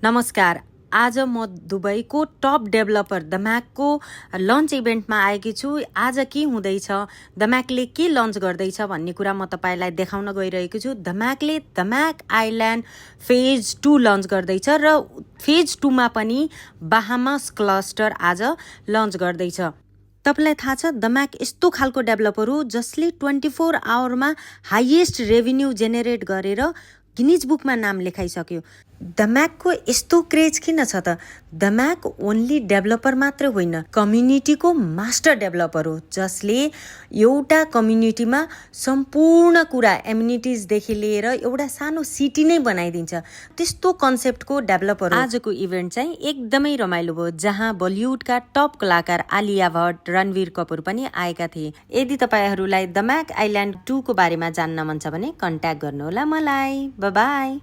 नमस्कार। आज म दुबईको टप डेभलपर द म्याकको लन्च इभेन्टमा आएकी छु। आज के हुँदैछ, द म्याकले के लन्च गर्दैछ भन्ने कुरा म तपाईँलाई देखाउन गइरहेको छु। द म्याकले the Mac island phase 2 launch गर्दैछ र फेज 2 मा पनि बाहामास क्लस्टर आज लन्च गर्दैछ। तपाईँलाई थाहा छ द म्याक यस्तो खालको डेभलपर हो जसले 24 आवरमा हाइएस्ट रेभिन्यू जेनेरेट गरेर गिनिज बुकमा नाम लेखाइसक्यो। द म्याकको यस्तो क्रेज किन छ त? द म्याक ओन्ली डेभलपर मात्र होइन, कम्युनिटीको मास्टर डेभलपर हो जसले एउटा कम्युनिटीमा सम्पूर्ण कुरा एम्युनिटिजदेखि लिएर एउटा सानो सिटी नै बनाइदिन्छ। त्यस्तो कन्सेप्टको डेभलपर हो। आजको इभेन्ट चाहिँ एकदमै रमाइलो भयो, जहाँ बलिउडका टप कलाकार आलिया भट्ट, रणवीर कपुर पनि आएका थिए। यदि तपाईँहरूलाई द म्याक आइल्यान्ड 2 को बारेमा जान्न मन छ भने कन्ट्याक्ट गर्नुहोला मलाई। बाई।